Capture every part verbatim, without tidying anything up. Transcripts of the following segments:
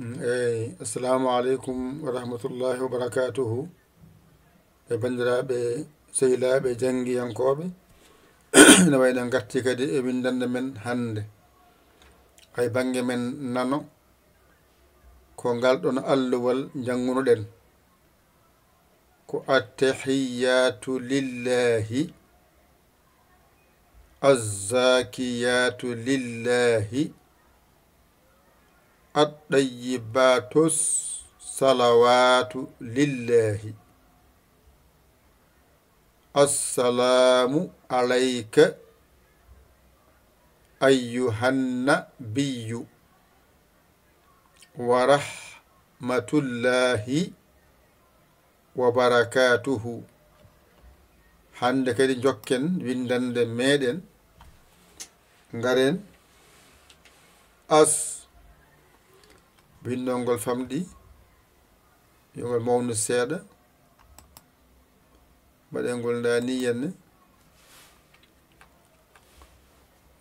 Eyi, assalamu aleykum wa rahmatullahi wa barakatuhu. E banndiraaɓe, sehilaaɓe, janngiyankooɓe, ene wayno ngarti kadi e winndannde men hannde. Ay bannge men nano, ko ngal ɗon alluwal njanngunoɗen. Ko attahiyatu lillahi, azzakiyatu lillahi, attayyibatu salawatu lillahi. Assalaamu alayka ayyuhan nabiyyu wa rahmatullahi wa barakatuhu. Hannde kadi njokken winndannde meɗen. Ngaren as, winndol ngol famɗi, yo ngol mawnu seeɗa. Mbaɗen ngol ndaa ni yenne.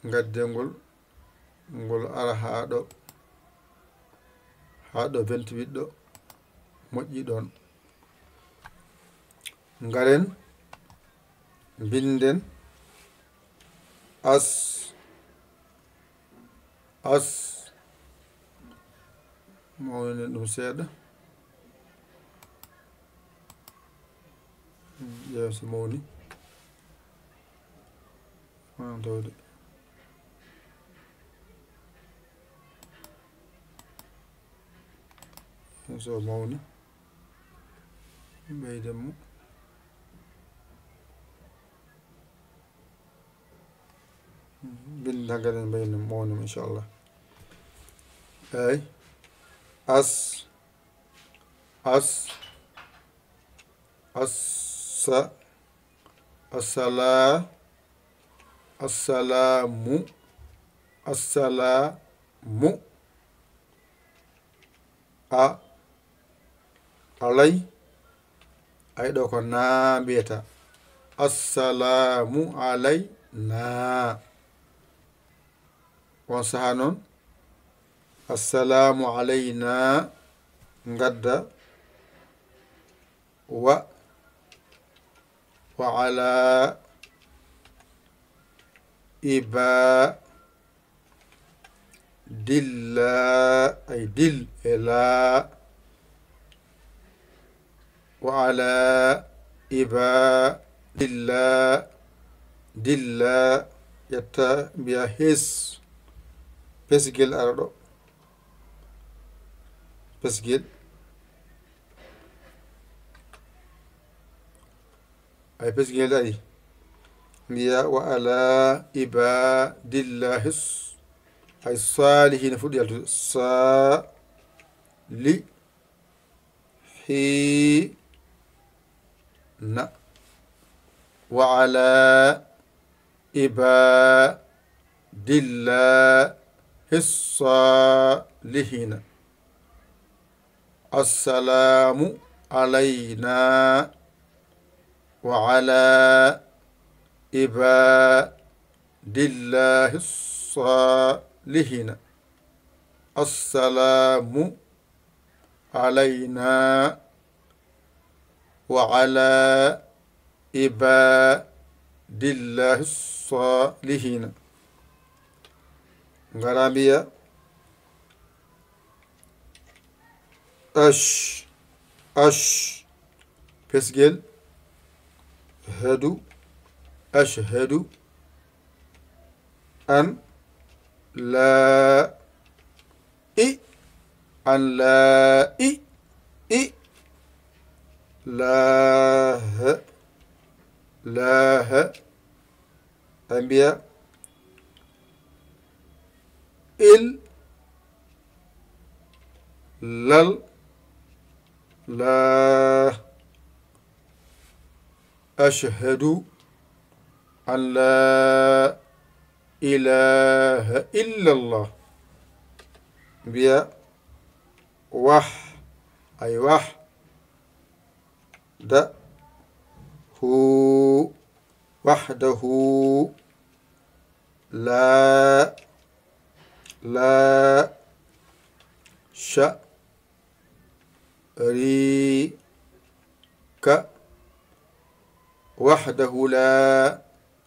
Ngadden ngol, ngol ara haa ɗo, haa ɗo vingt-huit ɗo, moƴƴi ɗon. Ngaren, mbinden as, as, mawninen ɗum seeɗa. Ƴeewa so mawni. Wona tawde. So mawni. Ɓeyden mo. Binda kadi en mbayni mawni mo, inchallah. Eyi. As, as, assa, assala, assalamu, assalamu. A, alay, ay ɗo ko naa mbiyata. Assalaamu alayna. On saha noon, assalaamu alayna, ngadda wa, wa ala, iba, dilla, ay dil, e laa. Wa ala iba, dilla, dilla, ƴetta, mbiya his. Pesgel ara ɗo. Pesgel. Ay pesgel ari. Mbiya wa ala ibadillahi s-, ay salihina fuɗɗi yaltude. Sa, li, hi, na. Wa ala ibadillahi salihina. Assalaamu alayna wa ala ibadillahi salihina. Assalaamu alayna wa ala ibadillahi salihina. Ngara mbiya ash, ash, pesgel, hadu, ashhadu, an, la, i, an la, i, i, lah, lah, a mbiya il, lal, lah. Ashhadu an la ilaha illa Allah. Mbiya wah, ay wah, da, hu, wahdahu, la, la, شريك وحده لا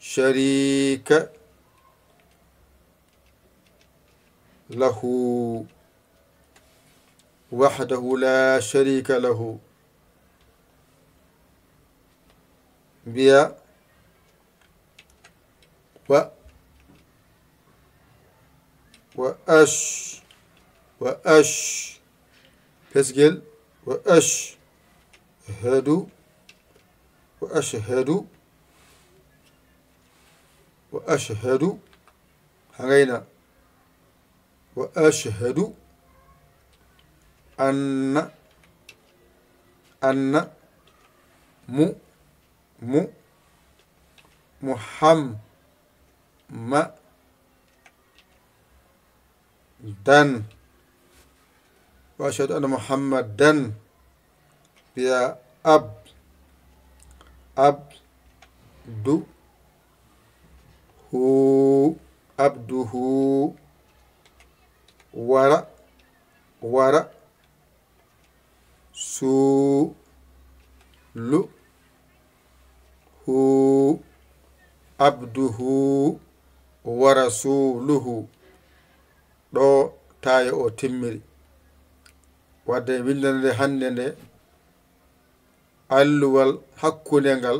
شريك له، وحده لا شريك له. Mbiya و، وأش، وأش، pesgel، وأشهد، وأشهد، وأشهد، hangayna، وأشهد أن، أن م، م، محمدا، وأشهد أن محمدا، mbiya أب، عبده، عبده، ور، ور، سو، لو، هو، عبده، ورسوله. Ɗo taaya o timmiri. Wadde winndere nde hannde nde, alluwal hakkunde ngal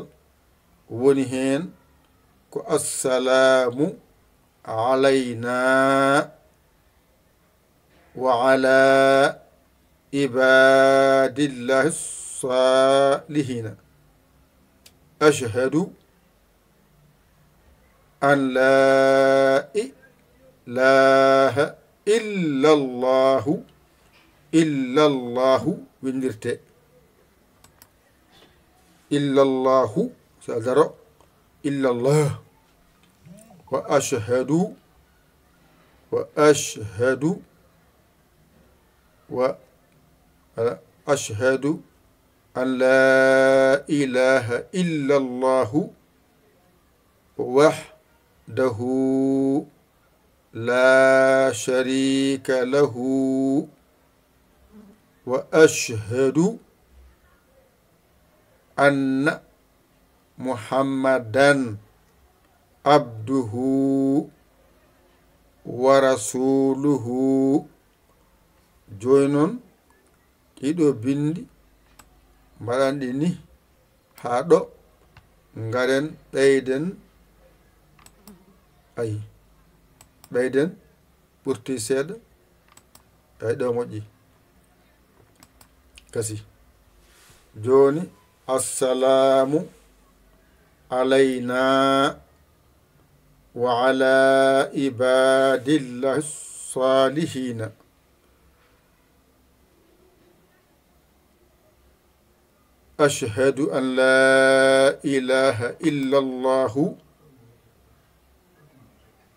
woni heen ko السلام علينا وعلى عباد الله الصالحين. أشهد أن لا إله إلا الله، إلا الله windirte. إلا الله، so a daro, إلا الله. وأشهد، وأشهد، و، أشهد أن لا إله إلا الله وحده لا شريك له، وأشهد أن محمدا عبده ورسوله. Jooni noon, ɗiɗo binndi, mbaɗan ɗi ni haa ɗo, ngaren ɓeyden, ay, ɓeyden ɓurti seeɗa, ay, ɗo moƴƴi. Kasi. Jooni, السلام علينا وعلى عباد الله الصالحين. أشهد أن لا إله إلا الله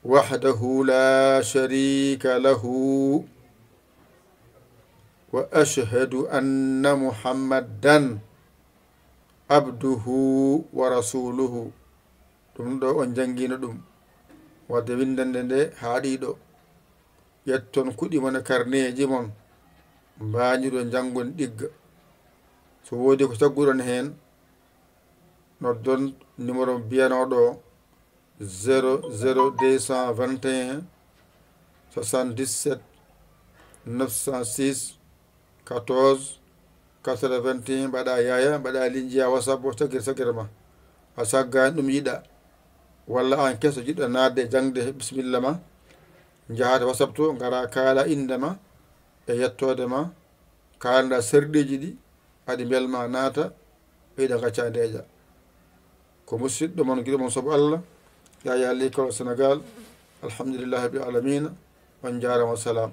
وحده لا شريك له، وأشهد أن محمدا عبده ورسوله. Ɗum ɗo on njanngiino ɗum. Wadde winndannde nde haaɗi ɗo. Ƴetton kuɗi mon e karneeji mon, mbañiron njanngon ɗigga. So woodi ko cagguɗon heen, noddon numéro biyanooɗo o, zéro zéro deux cent vingt et un soixante-dix-sept neuf cent six quatorze quatre-vingt-un, mbaɗa yaya, mbaɗa linjiya WhatsApp o, caggira caggira ma. A saggaani ɗum yiɗa, walla aan keso jiɗɗo naatde e jaŋde, bismilla ma, njahaa to WhatsApp to, ngara kaala innde ma e yettoode ma, kaalda serɗeeji ɗi aɗi mbelma naata, ɓeyda ngacca ndeeƴa. Ko musiɗɗo mon, giɗo mon sabu Allah, Yaya Likol Senegal. Alhamdulillahi rabbil alamina. On njaaraama, salaam.